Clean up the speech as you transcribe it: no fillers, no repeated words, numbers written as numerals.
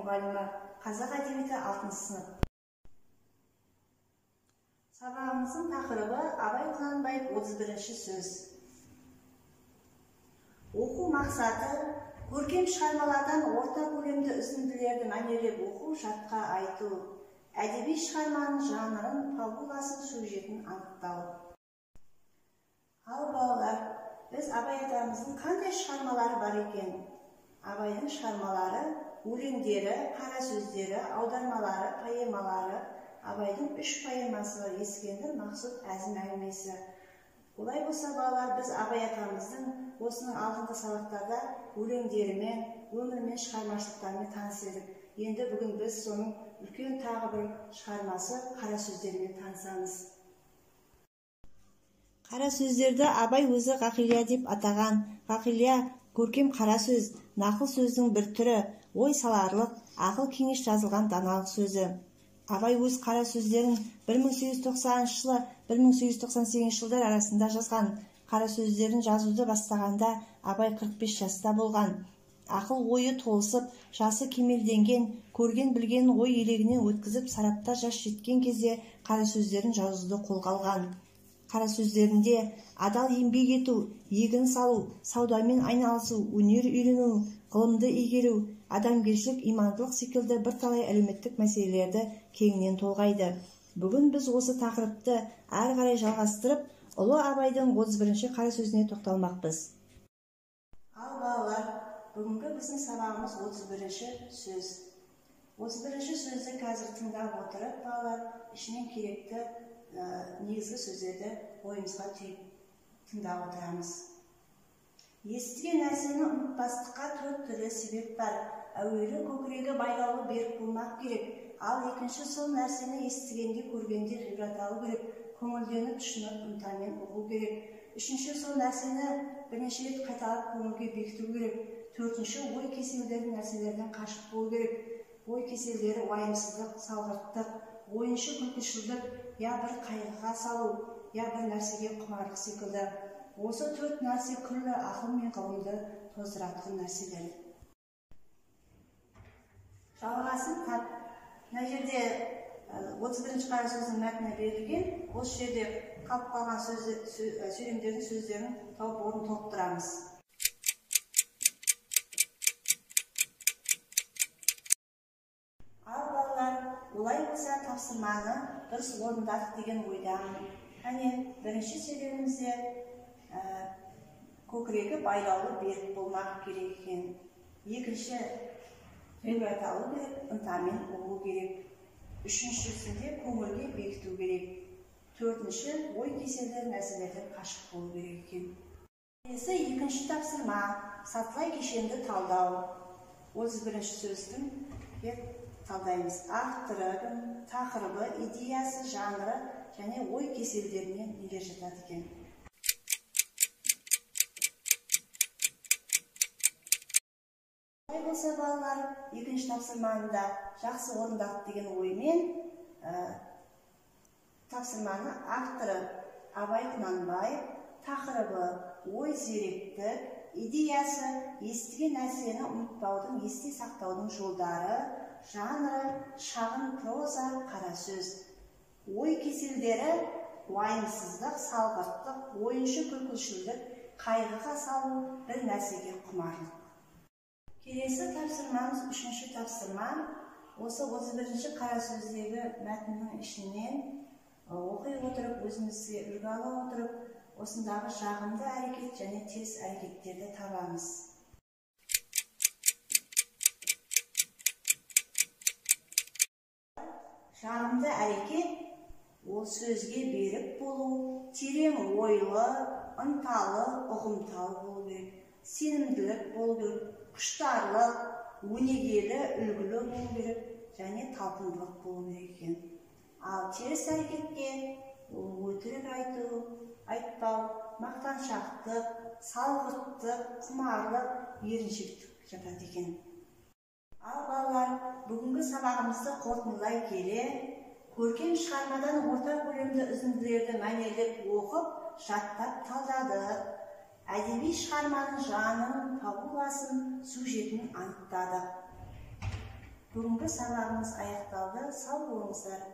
мұғалімі, қазақ әдебиеті 6 сынып. Сабағымыздың тақырыбы Абай Құнанбаев 31-ші сөз. Оқу мақсаты көркем шығармалардан орта көлемді үзінділерді мәнерлеп оқу, жатқа айту, әдеби шығарманың жанрын, фабуласын, сюжетін анықтау. Ал балалар, біз Абай атамыздың қандай шығармалары бар екен? Абайдың шығармалары, өлеңдері, қара сөздері, аудармалары, поэмалары. Абайдың 3 поэмасы Ескендір, Мақсұт, Әзім әңгімесі. Олай болса, балалар, біз Абай атамыздың осының алдыңғы сабақтарда өлеңдерімен, өмірімен, шығармашылықтарымен таныс едік. Енді бүгін біз соның үлкен тағы бір шығармасы қара сөздерімен танысамыз. Қара сөздерді Абай өзі ғақилия деп атаған. Ғақилия көркем қара сөз, нақыл сөздің бір түрі, ой саларлық, ақыл кеңес жазылған даналық сөзі. Абай өз қара сөздерін 1890 жылы 1898 жылдар арасында жазған. Қара сөздерін жазуды бастағанда Абай 45 жаста болған. Ақыл ойы толысып, жасы кемелденген, көрген білген ой елегінен өткізіп, сараптар жас жеткен кезде қара сөздерін жазуды қолға алған. Қара сөздерінде адал еңбек ету, егін салу, саудамен айналысу, өнер үйрену, ғылымды игеру, адамгершілік, имандылық секілді бірталай әлеуметтік мәселелерді кеңінен толғайды. Бүгін біз осы тақырыпты әрі қарай жалғастырып, ұлы Абайдың 31-ші қара сөзіне тоқталмақпыз. Ал балалар, бүгінгі біздің сабағымыз 31-ші сөз. 31-ші сөзді қазір тыңдап отырып, балалар, ішінен керекті негізгі сөздерді ойымызға түйіп тыңдап отырамыз. Естіген нәрсені ұмытпастыққа 4 түрлі себеп бар. Әуелі көкірегі байлаулы берік болмақ керек. Ал екінші, сол нәрсені естігенде, көргенде ғибрат алу керек, көңілденіп, тұшынып, ынтамен ұғу керек. Үшінші, сол нәрсені бірнеше рет қайталап көңілге бекіту керек. Төртінші, ой кеселдері нәрселерден қашық болу керек. Ой кеселдері уайымсыздық, салғырттық, ойыншы күлкішілдік, я бір қайғыға салу, я бір нәрсеге құмарлық секілді. Осы 4 нәрсе күллі ақыл мен ғылымды тоздыратын нәрселер. Жалғасын тап. Мына жерде 31-ші қара сөздің мәтіні берілген. Осы жерде қалып қалған сөйлемдердің сөздерін тауып орын толықтырамыз. Ал балалар, олай болса тапсырманы дұрыс орындадық деген ойдамын. Әне, бірінші сөйлемімізде көкірегі байлаулы берік болмақ керек екен. Екінші, ғибрат алу керек, ынтамен ұғу керек. Үшіншісінде көңілге бекіту керек. Төртінші, ой кеселдер нәрселерден қашық болу керек екен. Келесі екінші тапсырма, сатылай кешенді талдау. 31-ші сөздің талдаймыз. Авторы, тақырыбы, идеясы, жанры және ой кеселдеріне нелер жатады екен. Олай болса, балалар, екінші тапсырманы да жақсы орындадық деген оймен тапсырманы авторы Абай Құнанбаев, тақырыбы ой зеректік, идеясы естіген нәрсені ұмытпаудың, есте сақтаудың жолдары, жанры шағын проза, қара сөз. Ой кеселдері уайымсыздық, салғырттық, ойыншы күлкішілдік, қайғыға салу, бір нәрсеге құмарлық. Келесі тапсырмамыз үшінші тапсырма. Осы 31-ші қара сөздегі мәтіннің ішінен оқи отырып, өзімізге үлгі ала отырып, осындағы жағымды әрекет және теріс әрекеттерді табамыз. Жағымды әрекет ол сөзге берік болу, терең ойлы, ынталы, ұғымтал болу керек, сенімділік болу керек, құштарлық, өнегелі, үлгілі болу керек және талпындылық болу керек екен. Ал теріс әрекетке ол өтірік айту, айтпау, мақтаншақтық, салғырттық, құмарлық, еріншектік жатады екен. Ал балалар, бүгінгі сабағымызды қорытындылай келе, көркем шығармадан орта көлемді үзінділерді мәнерлеп оқып, жаттап талдадық. Әдеби шығарманың жанрын, фабуласын, сюжетін анықтадық. Бүгінгі сабағымыз аяқталды. Сау болыңыздар.